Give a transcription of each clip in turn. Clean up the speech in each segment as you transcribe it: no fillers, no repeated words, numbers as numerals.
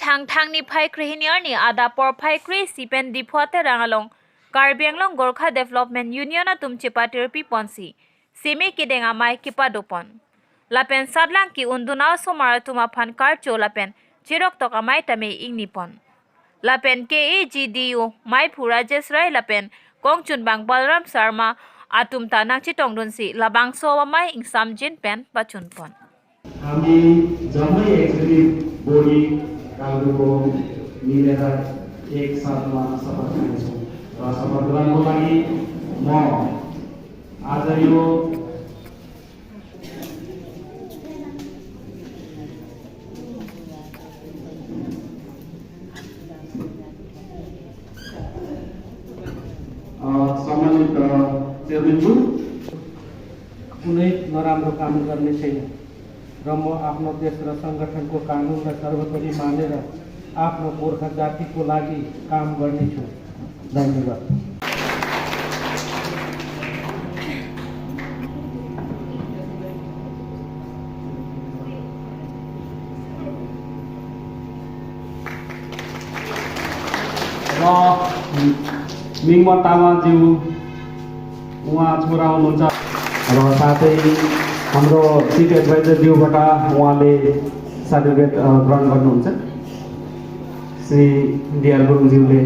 Thang Thang ni phai krihiniar ni ada por phai kri sipen diphuate rangalong Karbi Anglong Gorkha Development Union atum chipatir pi ponsi simi kidenga mai kipa dopon lapen sadlang ki unduna somara tuma phan karcho lapen chirok tok amai tame ingni pon lapen KAGDU mai phura jesrai lapen kongchun bang Balram Sarma atum ta nang chi tongdun si labang so mai ingsam jin pen bachun pon. हामी जम्मै executive बोडी काग्दुको मिलेर एक साथमा शपथ खानेछौँ र शपथ ग्रहणको लागि म आज यो सम्मानित चेयरम्यानज्यू, कुनै नराम्रो काम गर्ने छैन र म आफ्नो देश र सङ्गठनको कानुनलाई सर्वोपरि मानेर आफ्नो गोर्खा जातिको लागि काम गर्नेछु। धन्यवाद। र मिङमा तामाङज्यू, उहाँ छोरा हुनुहुन्छ र साथै हाम्रो चिफ एडभाइजरज्यूबाट उहाँले सर्टिफिकेट ग्रहण गर्नुहुन्छ श्री डिआर गुरुङज्यूले।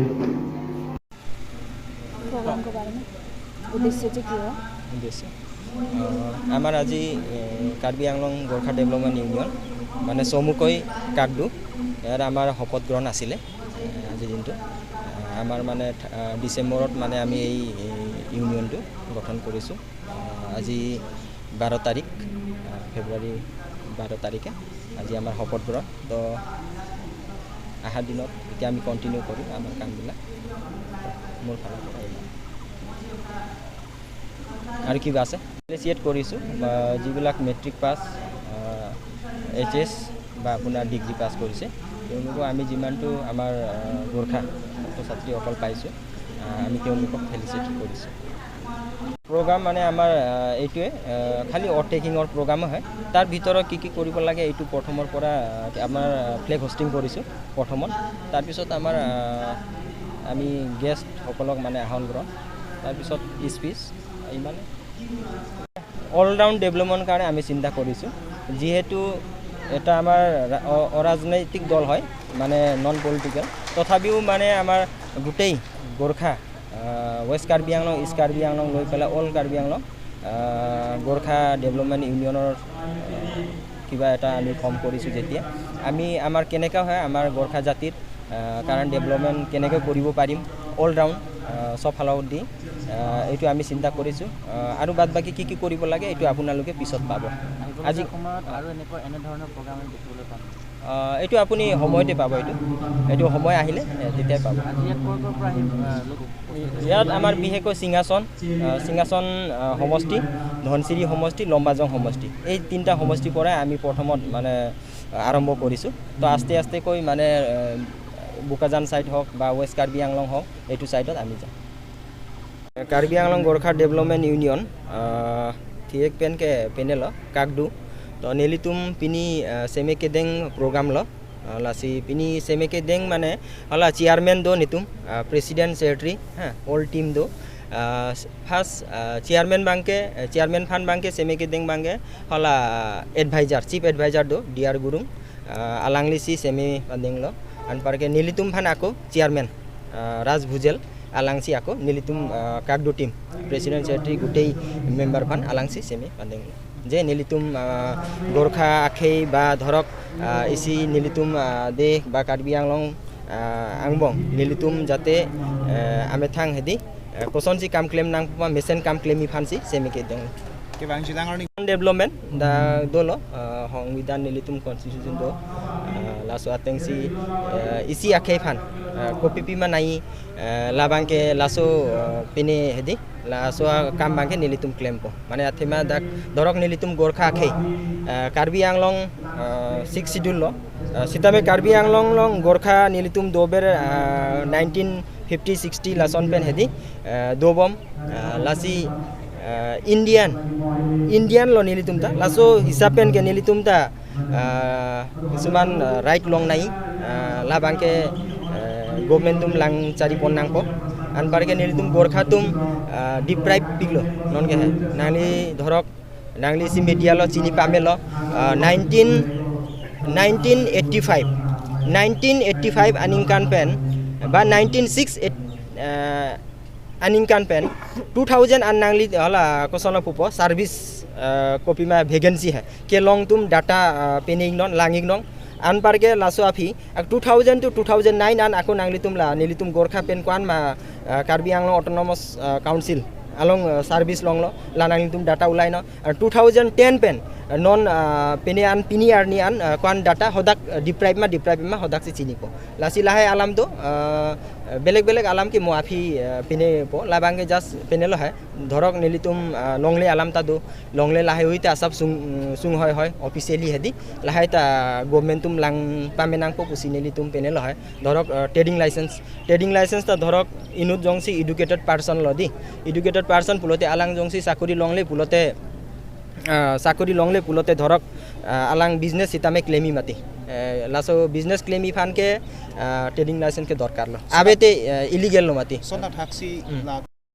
प्रोग्रामको बारेमा उद्देश्य चाहिँ के हो? উদ্দেশ্য আমাৰ আজি কাৰ্বি আংলং গোৰ্খা ডেভেলপমেণ্ট ইউনিয়ন, মানে চমুকৈ কাকডু, ইয়াৰ আমাৰ শপত গ্ৰহণ আছিলে আজিৰ দিনটো। আমাৰ মানে ডিচেম্বৰত মানে আমি এই ইউনিয়নটো গঠন কৰিছোঁ। আজি 12 তাৰিখ, ফেব্ৰুৱাৰী 12 তাৰিখে আজি আমাৰ শপত গ্ৰহণ। তো অহা দিনত এতিয়া আমি কণ্টিনিউ কৰিম আমাৰ কামবিলাক। মোৰ ফালৰ পৰা ইমান। আৰু কিবা আছে? ফেলিচিয়েট কৰিছোঁ বা যিবিলাক মেট্ৰিক পাছ, এইচ এছ বা আপোনাৰ ডিগ্ৰী পাছ কৰিছে, তেওঁলোকক আমি যিমানটো আমাৰ গোৰ্খা ছাত্ৰ ছাত্ৰীসকল পাইছোঁ, আমি তেওঁলোকক ফেলিচিয়েট কৰিছোঁ। প্ৰগ্ৰাম মানে আমাৰ এইটোৱে খালি অ'থ টেকিঙৰ প্ৰগ্ৰামো হয়। তাৰ ভিতৰত কি কি কৰিব লাগে, এইটো প্ৰথমৰ পৰা আমাৰ ফ্লেগ হোষ্টিং কৰিছোঁ প্ৰথমত। তাৰপিছত আমাৰ আমি গেষ্টসকলক মানে আহৰণ গ্ৰহণ, তাৰপিছত স্পীচ, ইমানে। অল ৰাউণ্ড ডেভেলপমেণ্ট কাৰণে আমি চিন্তা কৰিছোঁ। যিহেতু এটা আমাৰ অৰাজনৈতিক দল হয়, মানে নন পলিটিকেল, তথাপিও মানে আমাৰ গোটেই গোৰ্খা, ৱেষ্ট কাৰ্বি আংলং, ইষ্ট কাৰ্বি আংলং লৈ পেলাই অল কাৰ্বি আংলং গোৰ্খা ডেভেলপমেণ্ট ইউনিয়নৰ কিবা এটা আমি ফৰ্ম কৰিছোঁ। যেতিয়া আমি আমাৰ কেনেকুৱা হয়, আমাৰ গোৰ্খা জাতিৰ কাৰণ ডেভেলপমেণ্ট কেনেকৈ কৰিব পাৰিম অল ৰাউণ্ড চব ফালৰ দি, এইটো আমি চিন্তা কৰিছোঁ। আৰু বাদ বাকী কি কি কৰিব লাগে, এইটো আপোনালোকে পিছত পাব। আজি সময়ত আৰু এনেকুৱা এনেধৰণৰ প্ৰগ্ৰাম আমি দেখিবলৈ পাম? এইটো আপুনি সময়তে পাব। এইটো সময় আহিলে তেতিয়াই পাব। আজি ইয়াত ক'ৰ ক'ৰ পৰা আহি লোক উপস্থিত হৈছে? ইয়াত আমাৰ বিশেষকৈ সিংহাসন সমষ্টি, ধনশিৰি সমষ্টি, লম্বাজং সমষ্টি, এই তিনিটা সমষ্টিৰ পৰাই আমি প্ৰথমত মানে আৰম্ভ কৰিছোঁ। তো আস্তে আস্তেকৈ মানে বোকাজান ছাইড হওক বা ৱেষ্ট কাৰ্বি আংলং হওক, এইটো ছাইডত আমি যাম। কাৰ্বি আংলং গোৰ্খা ডেভেলপমেণ্ট ইউনিয়ন থিয়েক পেনকে পেনেল কাকডু, তো নেলিতুম পিনি সেমেকে দেং প্ৰগ্ৰাম ল লাসি পিনি সেমেকে দেং, মানে হলা চেয়ারম্যান দো নিতুম, প্রেসিডেন্ট, সেক্রেটারি, হ্যাঁ, অল টিম দো। ফার্স্ট চেয়ারম্যান বাংকে, চেয়ারম্যান ফান বাংকে সেমেকে দেং বাংকে হলা এডভাইজার, চিফ এডভাইজার দো ডিআর গুরুং আলাংলি সি সেমি বান্দেং ল। আনপারকে নিলিতুম ফান আকো চেয়ারম্যান রাজ ভুজেল আলাংসি আকো নিলিতুম কাকডু টিম প্রেসিডেন্ট, সেক্রেটারি গোটেই মেম্বাৰ ফান আলাংসি সেমি বান্দেং ল, যে নিলিতুম গোৰ্খা আখেই বা ধৰক ইচি নিলিতুম দেশ বা কাৰ্বি আংলং আংবং নিলিতুম যাতে আমেথাং হেদি কচনচি কাম ক্লেম নাং মেচেন কাম ক্লেমি ফানচি সেমিকে দং ডেভেলপমেণ্ট দা দল সংবিধান নিলিতুম কনষ্টিটিউশ্যন দ লাso atengsi isi akhei phan kopi pima nai labangke laso pine hedi laso kam bangke nilitum claim po, মানে athema dak ধরক নিলিতুম গোর্খা আখেই কার্বি আংলং সিক্স শিডিউল ল সীতামে কার্বি আংলং লং গোর্খা নিলিতুম দোবের 1950-60 লাসন পেন হেদি দোবম লাসি ইন্ডিয়ান ইন্ডিয়ান ল নিলিতুম তা লাসো হিসাব পেন কে নিলিতুম তা কিছুমান ৰাইট লং নাই। লাবাংকে গভমেন্ট তুম লাং চারি পন নাংpo আনবারকে নিলিতুম গোর্খা তুম ডিপ্রাইভ পিগলো ননকে হে নাংলি ধরক নাংলি সি মিডিয়াল চিনি পামেল 1985 আনিংকান পেন বা 1968 আনিংকান পেন 2000 আন নাংলি হলা কোসন পুপ সার্ভিস কপিমা ভেকেন্সি হে কে লং তুম ডাটা পেনিং নন লাঙিং নং আন পারকে লাসো আফি 2000 to 2009 আন আকো নাংলি তুম লা নিলিতুম গোর্খা পেন কোয়ান মা Karbi Anglong autonomous council along service long lo lanang tum data ulai no 2010 pen non pene an pini arni an kwan data hodak deprive ma hodak si chini po lasi lahe alam to বেলেগ বেলেগ আলাম কি মুআফি পেনে po labangke just pene lo hai ধরক নিলিতুম লংলে আলাম তা দো লংলে লাহে হইতে আসাব সুং হয় হয় অফিসিয়ালি হেদি লাহে তা গভর্নমেন্ট তুম লাং পামেনাং পো পুসি নিলিতুম পেনে লো হয় ধরক ট্রেডিং লাইসেন্স তা ধরক ইনুত জংসি এডুকেটেড পারসন লদি এডুকেটেড পারসন পুলতে আলাং জংসি চাকরি লংলে পুলতে চাকরি লংলে পুলতে ধরক আলাং বিজনেস সিতামে ক্লেমি মাতি লাসো বিজনেস ক্লেমি ফানকে ট্রেডিং লাইসেন্স কে দরকার লো আবেতে ইলিগেল লো মাতি সনা থাকসি লা